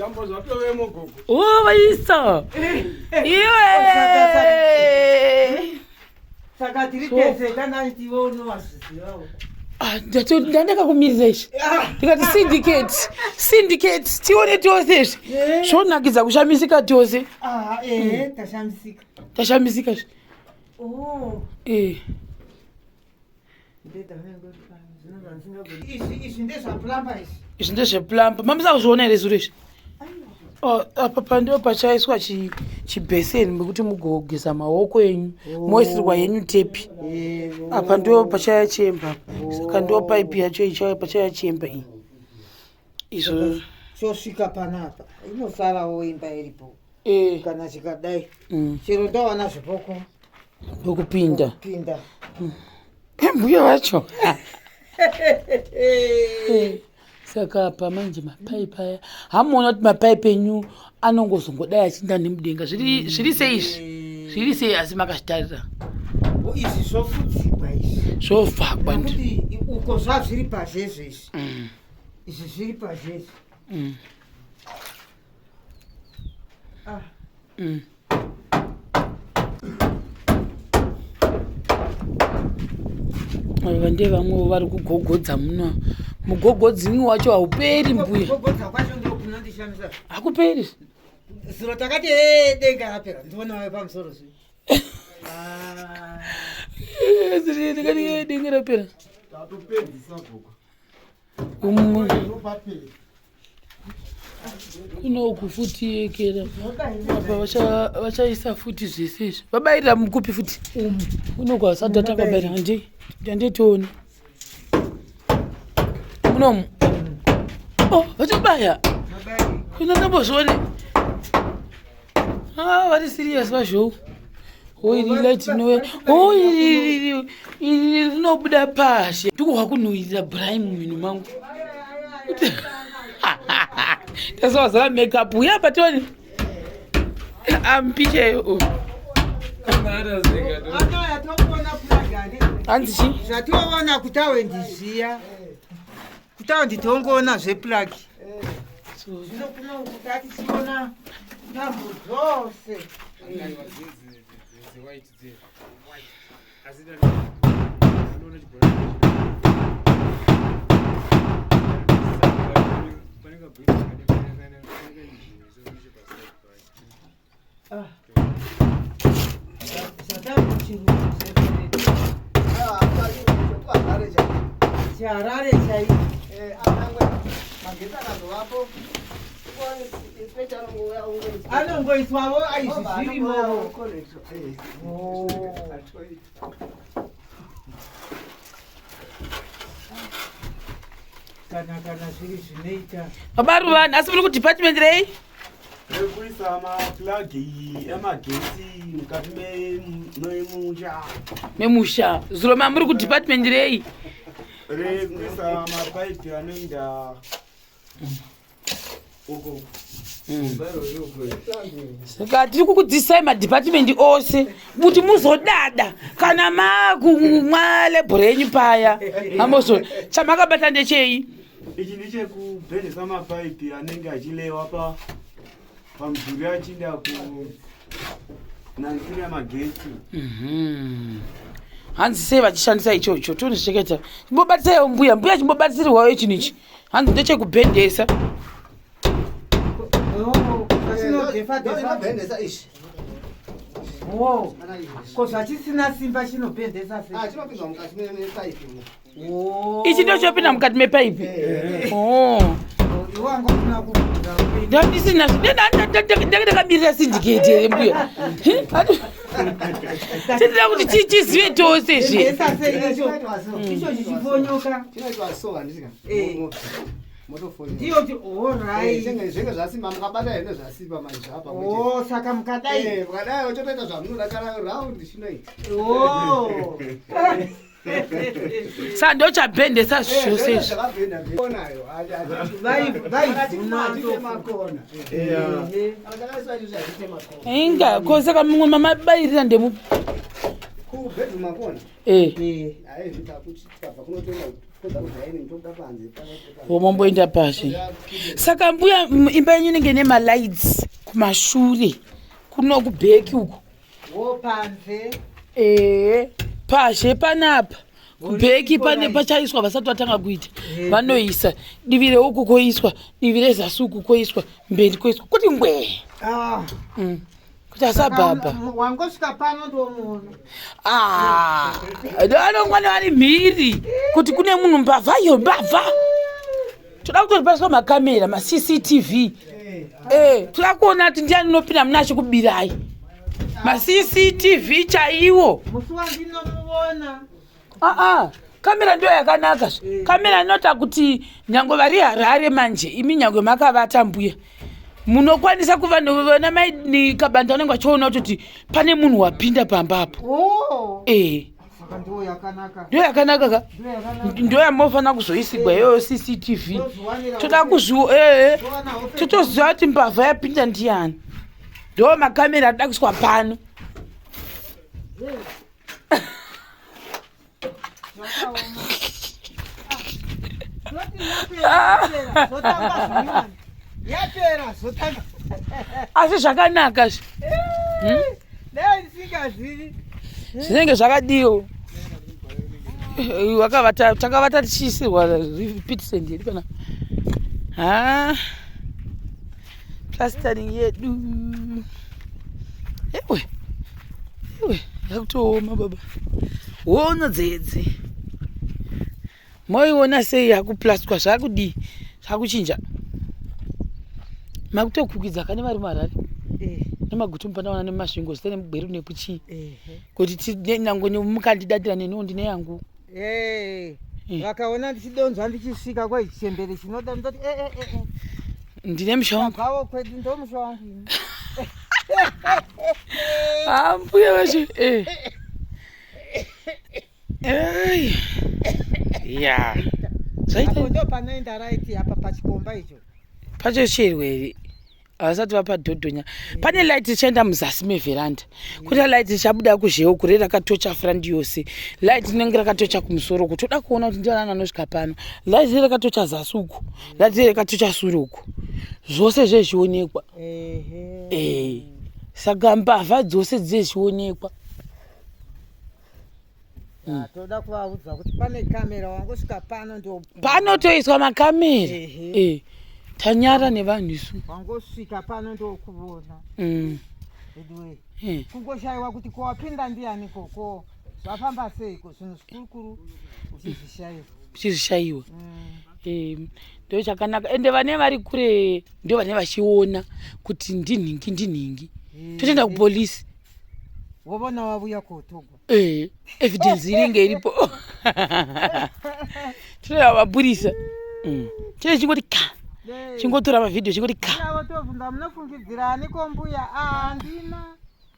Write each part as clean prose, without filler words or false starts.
Zvitambo zvatovemo gogo. O vaisa. Iwe. Saka tiri tese tanga tiwe unowazvizivawo. Ah, ndandakakumirira izvi ndikati syndicate syndicate tione tose izvi zvonakidza kushamisika tose. Ah, eh, tashamisika. Tashamisika izvi. Oh. Eh. Izvi ndezvaplumber izvi. Izvi ndezveplumber. Mamisa kuzviona here zuro izvi? Oh, apa pandiwo pachaiswa chibheseni mekuti mugogeza maoko enyu moisirwa yenyu tepi. Apa ndiwo pachaya chemba, saka ndiwo paipi yacho ichauya pachaya chemba iyi. Izvo Chosvika panapa inosarawo imba iripo. Eh. Kana chikadai Mm. Chero ndawana zvipoko Ndokupinda. Pinda. Mbuya vacho. Eh, saka apa manje mapaipi aya hamuona kuti mapaipi enyu anongozongodai achinda nemudenga zviri sei izvi, zviri sei asi makazvitarira? Izvi zvofudzigwa izvi. Zvovhagwa. Nekuti uko zvazviri pazhezve izvi. Izvi zviri pazhezve. Ah. Ava ndevamwewo vari kugogodza muno. Mugogodzini wacho hauperi mbuya. Kugogodza kwacho ndiko kunondishamisa. Hakuperi. Zuro takati "Eh, denga rapera," ndiona wave pamusoro zve. Ah. Ndikati "Eh, denga rapera." Tatopedzisa gogo. Umu Ndopapera. kunoku futi yekera apa vachaisa futi zvese izvi. Vabayirira mukupi futi kunoku? Hasati tatanga kubayira. Handei, handei tione munomu. Oh, vachabaya kuna ndambozvione. Ah, vari serious vazhou. O, iri light inouya. O, iri iri rinobuda pashe. Ndikuhwa kunhuhwirira brai mumhino mangu. Tasawazara makeup uya pationi ampicheyo. Anouya tokuona plug ane. Hanzi chi? Zvatoona kutaundi zviya. Kutaundi tongoona zveplug. Zvino kuno tatichiona tambo dzose. Ah. Zvatakuchirungu chiharare chaicho. Magetsi akazovapo, inspector anongouya. Anongoiswawo aizvi zvirimowo. Oh. Kana zviri zvinoita. Baba Ruvani, asi muri kudepartment rei? Rekuisa maplagi emagetsi mukati memusha. Memusha. Zuro ma muri kudepartment rei? Rekuisa mapaipi anoenda uko. Saka tiri kukudzidzisai madhipatimendi ose kuti muzodada kana makumwa lebhoro yenyu paya. Amozo chamakabata ndechei? Ichi ndechekubhendesa mapaipi anenge achilewa pa pamudhuri achiinda ku nankiri yamagetsi. Hanzi sei vachishandisa ichocho? Tione zvichakaita. Chimbobatsiraiwo mbuya, mbuya chimbobatsirwawo chinhu ichi. Hanzi ndechekubhendesa. Chinodhefa-dhefa. Inobhendesa izvi. Oh. Ko zvachisina simba chinobhendesa sei? Ah, chinopinzwa mukati mepaipi umo. Oh. Ichi ndochopinda mukati mepaipi. Oh. Iwe wanga usina kubvunza. Ndandisina, ndakamirira syndicate here mbuya? Tinoda kuti tizive tose zve. Bhendesa sei icho? Chinoitwa so. Icho chichifonyoka. Chinoitwa so, handiti? Eh. Motofonyoka. Ndiyo ti alright. Zvenge zvasimba, mukabata hene zvasimba manje zvapa. Oh, saka mukadai. Mukadai uchotoita zvamunoda, kana round chinoita. Oh. Saka ndochabhendesa zvose izvi. Zvakabhenda onayo. Vaivhuna. Makona. Ehe. Chakaiswa izvi hazviite makona. Inga ko saka mumwe mamabayirira ndemu Kubedroom makona. Eh. Eh. Haizvi takuti tikabva kunotoenda. Vomomboenda pasi. Saka mbuya, imba yenyu inenge ine malights kumashure kuno kubheki uku. Wo panze. Ee, pazhe panapa kubheki pane pachaiswa vasati vatanga kuita vanoisa divi reuku koiswa divi rezasi uku koiswa mberi koiswa kuti ngwee. Ah. Kuti asabhabha. Wangosvika pano ndomuona. Ah, anongwana vari mhiri kuti kune munhu mbavha iyo mbavha. Toda kutori paiswa makamera maCCTV. Eh, toda kuona kuti ndiani unopinda muna achikubirai. MaCCTV chaiwo. Musi wandinomuona. Ah ah, kamera ndiyo yakanaka zve. Kamera inoita kuti nyange vari Harare manje, imi nyange makavata mbuya. Munokwanisa kuva vana mai Kabanda vanenge vachiona kuti pane munhu wapinda pamba apo. Oh. Eh. Saka ndiyo yakanaka. Ndiyo yakanaka ka? Ndiyo yakanaka. Ndiyo yamofanira kuzoisigwa iyoyo CCTV. Tozviwanira Toda hope. kuzviwo eh. Towana hope. Totoziva kuti mbavha yapinda ndiyani. Ndo makamera anoda kuiswa pano. Zvakaoma. Zoti yapera, yapera, zvotanga zvinyowani. Yapera, zvotanga. Asi zvakanaka zve. Dai ndisingazivi. Zvinenge zvakadiwo. Wakavata takavata tichiisirwa repeat yedu kana. Ha. Plastering yedu. Ewe. Ewe, yakutooma baba. Woona dzedze. Moiona sei yakuplastwa zvakudii? Zvakuchinja. Makutokukidza kane vari muHarare. Nemagutu mupanda nemasvingo zita nemugweru nekuchii. Kuti nangwe mukandidadira neniwo ndine yangu. Vakaona ndichidonzwa ndichisvika kwai chembere chinoda ndoti eh eh eh. Ndine musha wangu. Tabvawo kwedu ndo musha wangu ini. Ah, mbuya vacho. Eh. Ei. Ya. Zvaita Apo ndo panoenda right apa pachikomba icho. Pacho chirwere. Havasati vapadhodhonya. Pane light ichaenda muzasi mevheranda. Kuita light ichabuda kuzheu kure rakatocha front yose. Light rinenge rakatocha kumusoro uku. Toda kuona kuti ndiani anosvika pano. Light rinenge rakatocha zasi uku. Light rinenge rakatocha sure uku. Zvose zvezvionekwa. Ehe. Eh. Saka mbavha dzose dzezvionekwa. Toda kuvaudza kuti pane kamera wangosvika pano ndo Panotoiswa makamera. Ehe. Eh. Tanyara nevanhu isu. Wangosvika pano ndokuona. Anyway. Kungoshayiwa kuti ko wapinda ndiani koko zvafamba seiko zvinhu zvikurukuru uchizvishayiwa. Uchizvishayiwa. Ndo chakanaka ende vane vari kure ndo vane vachiona kuti ndinhingi ndinhingi. Totoenda kupolisi. Wovona wavuya kotogwa. Evidence inenge iripo. Totoenda vapurisa. Chine chingoti ka. Chingotora mavhidhiyo chingoti ka. Avo tovhunza munofungidzira ani ko mbuya? Ah, handina.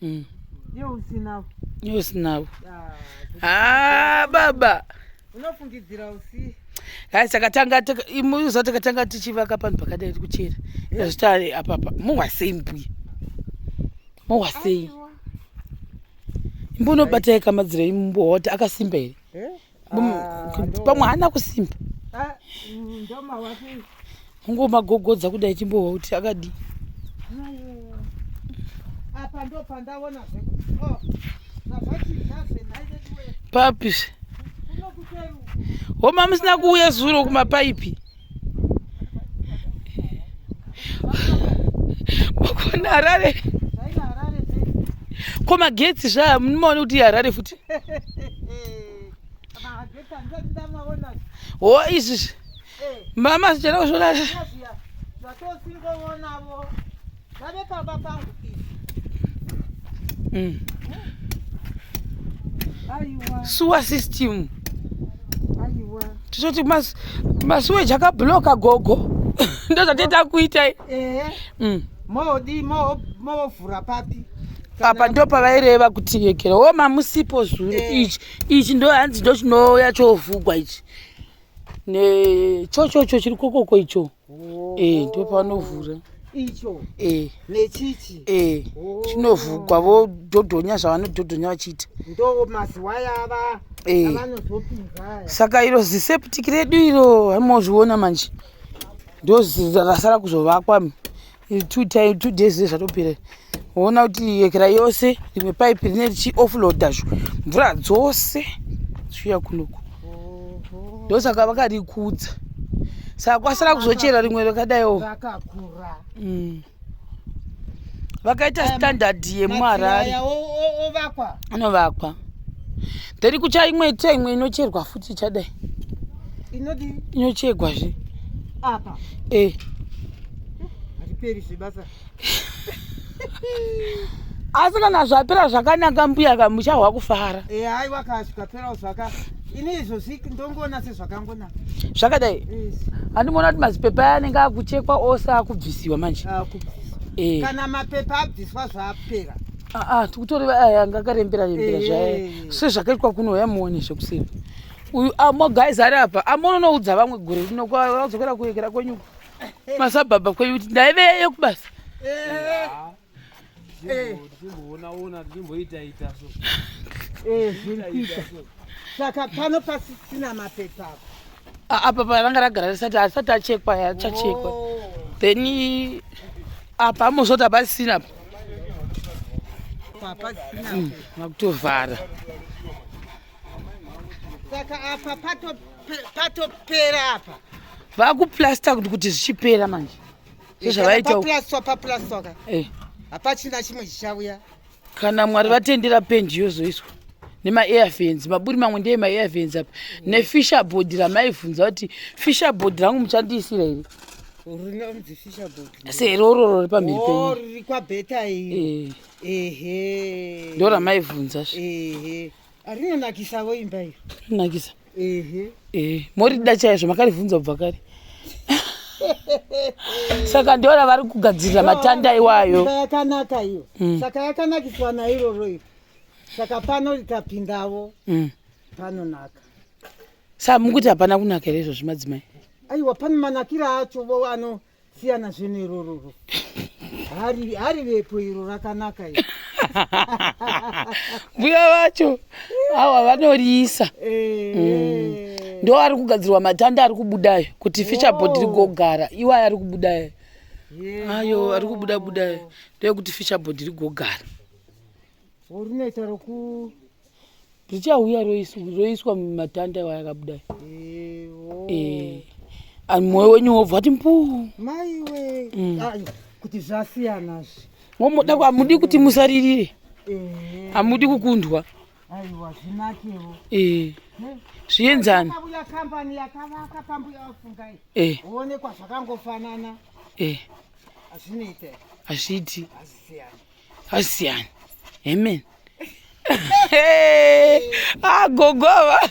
Iwe usinavo. Iwe usinavo. Ah, Ah, baba. Unofungidzira usi. Hai takatanga imuza takatanga tichivaka panhu pakadai tikuchera. Zvitare apapa. Muhwa sei mbuya? Muhwa sei? Imbonobata kamadziro imbohwa kuti akasimba here? Eh? Pamwe haana kusimba. Ah, ndomahwa sei? Ungomagogodza kudai chimbohwa kuti akadii. Apa ndo pandaona zvekuti oh, zvazvachinja zvenhaiveduwe. Papi? Kuno kuseri uku. Homa musina kuuya zuro kumapaipi. Makona Harare. Zvaina Harare zve. Ko magetsi zvaya munomaona kuti Harare futi. Magetsi handisati ndamaona. Ho izvi. Mama sichana kuzviona. Zviya zvatosingoonavo vave pamba pangu izvi. Aiwa. Sewer system. Aiwa. Tototi masuweji akabhuloka gogo. Ndozvateta kuita. Modi movhura papi? Apa ndo pavaireva kuti yekera. Homa musipo zuro ichi. Ichi ndo hanzi ndo chinouya chovhugwa ichi. Ne chochocho chiri kokoko icho. Ndo pavanovhura. Icho e nechichi. E. Oh. Chinovhugwa, vodhodhonya zvavanodhodhonya vachiita. Ndo maziwaya ava avanozopinza aya. Saka iro ziseptic redu iro hamozviona manje, ndo rasara kuzovakwa. 2 days zvatopera. Woona kuti yekera yose rimwe paipi rine richi-offloada mvura dzose dzichiuya kunoku. Oho. Ndosaka vakarikudza. Saka kwasara kuzochera rimwe rakadaiwo. Rakakura. Vakaita standard yemuHarare. Madziro aya ovakwa. Anovakwa, then kucha imwe ita imwe inocherwa futi ichadai. Inodi? Inocherwazve. Apa? E. Hariperi zvebasa. Asi kana zvapera zvakanaka, mbuya ka, muchahwa kufara. E, haiwa, kana zvikaperawo zvaka ini izvozvi ndongoona sezvakangonaka. Zvakadai. Izvi. Handimoona kuti mazipepa aya anenge akuchekwa ose, akubvisiwa manje. Akubviswa. E. Kana mapepa abviswa, zvapera. Aa, tikutoreva aya anga akarembera rembera. Zvaya sezvakaitwa kuno, yamuone zvekuseri uyu amoguys ari apa. Amononoudza vamwe gore rino vadzokera kuyekera kwenyu, masabhabha kwenyu, kuti ndaiveyo kubasa. Tichimboonaona, tichimboitaita so. Zviri kuita. Saka pano pasisina mapepa apa? Apa paranga ragara risati, asati achekwa, achachekwa. Oh. Then apa amozoti hapasisina apa. Pa pasisina. Makutovhara. Saka apa patopera apa? Vakuplasta kuti zvichipera manje, sezvavaita uku. Paplastwa, paplastwa ka. Hapachina chimwe chichauya. Kana Mwari vatendera, pendi yozoiswa nemaair vents. Maburi mamwe ndeemaair vents apa, nefascia board ramaibvunza kuti fascia board rangu muchandiisira here. Rinonzi fascia board? Serororo repamhiri Oh, penyu. riri kwabheta iyi. Ehe. Ndo ramaibvunza zve. Ehe, rinonakisavo imba iyo. Rinakisa. Ehe. Morida chaizvo, makaribvunza kubva kare. Saka ndiona vari kugadzirira matanda iwayo. Imba yakanaka iyo. Saka yakanakiswa nairoro iyo. Saka pano rikapindavo, panonaka. Saka mukuti hapana kunaka here izvozvi, madzimai? Aiwa, pane manakiro acho vo anosiyana zvino. Irororo harivepo, iro rakanaka iro. Mbuya vacho awa vanoriisa. Ndo ari kugadzirwa matanda ari kubudayo kuti fascia board rigogara. Iwayo ari kubudayo ayo, ari kubuda budayo, ndeyekuti fascia board rigogara. Rinoita roku Richauya roiswa mumatanda iwayo akabudayo. Ewo. Ani mwoyo wenyu wobva wati mbuu. Maiwe. Ai, kuti zvasiyanazve. Momoda, hamudi kuti musaririre. Hamudi kukundwa. Aiwa, zvinakewo. Zvienzani. Kauya kambani yakavaka pambuya wafungai. Onekwa zvakangofanana. Hazvinoita. Hazviiti. Hazvisiyani. Hazvisiyani, amen. Ah, gogo ava.